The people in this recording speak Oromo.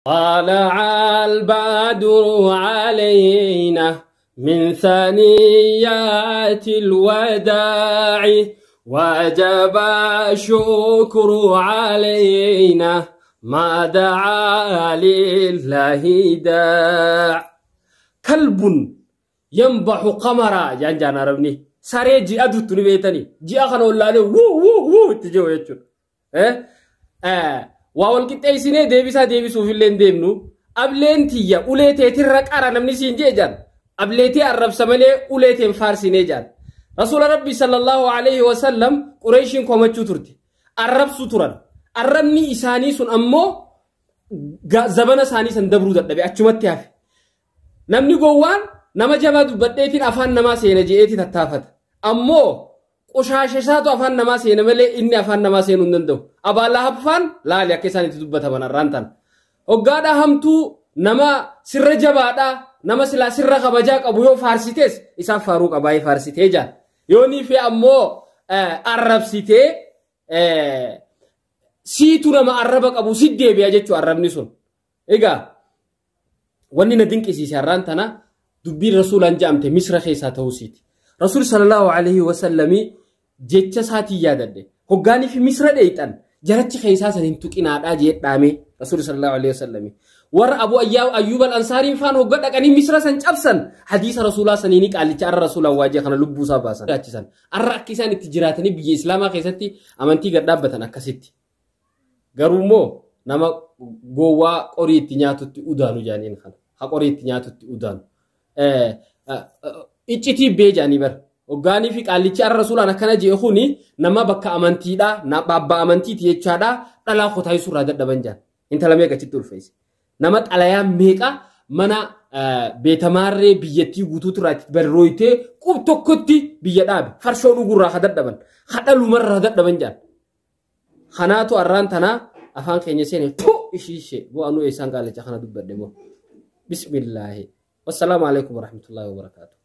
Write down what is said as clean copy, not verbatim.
طلع البدر علينا من ثنيات الوداع وجب الشكر علينا ما دعا لله داع. كلب ينبح قمرا جان جان عربني saree ji'a duttu ni beektanii ji'a kana wallaalee wuu wuu wuu itti jiru jechuudha. Waa wal qixxeessinee deebisaa deebisuuf illee hin deemnu. Ableen tiyya ulee teetirra qara namni siin jee jaan. Ableetii arrabsa malee ulee teen faarsinee jaan. Rasuula Rabbi sallallahu alaihi wasallam Qureeshiin komachuu turte. Arrabsu turan. Arrabni isaanii sun ammoo zabana isaanii san dabruu dadhabe achumatti hafe. Namni gowwaan nama jabaa dubbadheetiin afaan namaa seena je'eeti tattaafata. Ammoo qoshaasha isaatu afaan namaa seena malee inni afaan namaa seenuu hin danda'u. Abaa Lahab faan laali akka isaan itti dubbataman har'aan tana. Hoggaadhaa hamtuu nama sirra jabaadhaa nama silaa sirra kabajaa qabu yoo faarsitees isaaf faaruu qabaayee faarsitee jaan. Yoo ni fi ammoo arrabsitee siitu nama arraba qabu si deebi'a jechuu arrabni sun. Egaa wanni na dinqisiise har'aan tana dubbiin rasuulaan ja'amte Misra keessaa ta'uu isiiti. Rasuul sallallahu alaihi wasallamii jecha isaatiin yaadadhe. Hoggaanii fi Misra dheeyxan jarachi keessaa san hin tuqinaadhaa jee dhaame Rasuul sallallahu alaihi wasallamii. Warra Abu Ayyuub al-Ansaariin faan hogga dhaqanii Misra san cabsan hadiisa rasuulaa saniini qaallicha arra rasuulaan waajjee kana lubbuu isaa baasan. Jaachisan. Arra akka isaan itti jiraatanii biyya Islaamaa keessatti amantii gad dhaabbatan akkasitti. Garuu immoo nama gowwaa qorii itti nyaatutti udaanu jaaniin kana. Ha qorii itti nyaatutti udaanu. Iccitii bee jaanii bara. Hoggaanii fi qaallichi arra rasuulaan akkana jee kuni nama bakka amantiidhaa, abbaa amantiiti jechaadhaa dhalaa kotaayisuu irraa dadhaban jaan. Intala meeqa achitti ulfeesse. Nama xalayaa meeqa mana beetamaarree biyyattii guutuutu irraa itti barrooytee qub tokkotti biyya dhaabe. Farshoo dhugurraa ha dadhaban. Ha dhalumarraa dadhaban jaan. Kanaatu arraan tanaa afaan keenya seene tu ishii ishee bu'aa nu eessaan qaallicha kana dubbadhe moo. Bismillaahi. Wassalaamu alaikum warahmatullahi wabarakaatuh.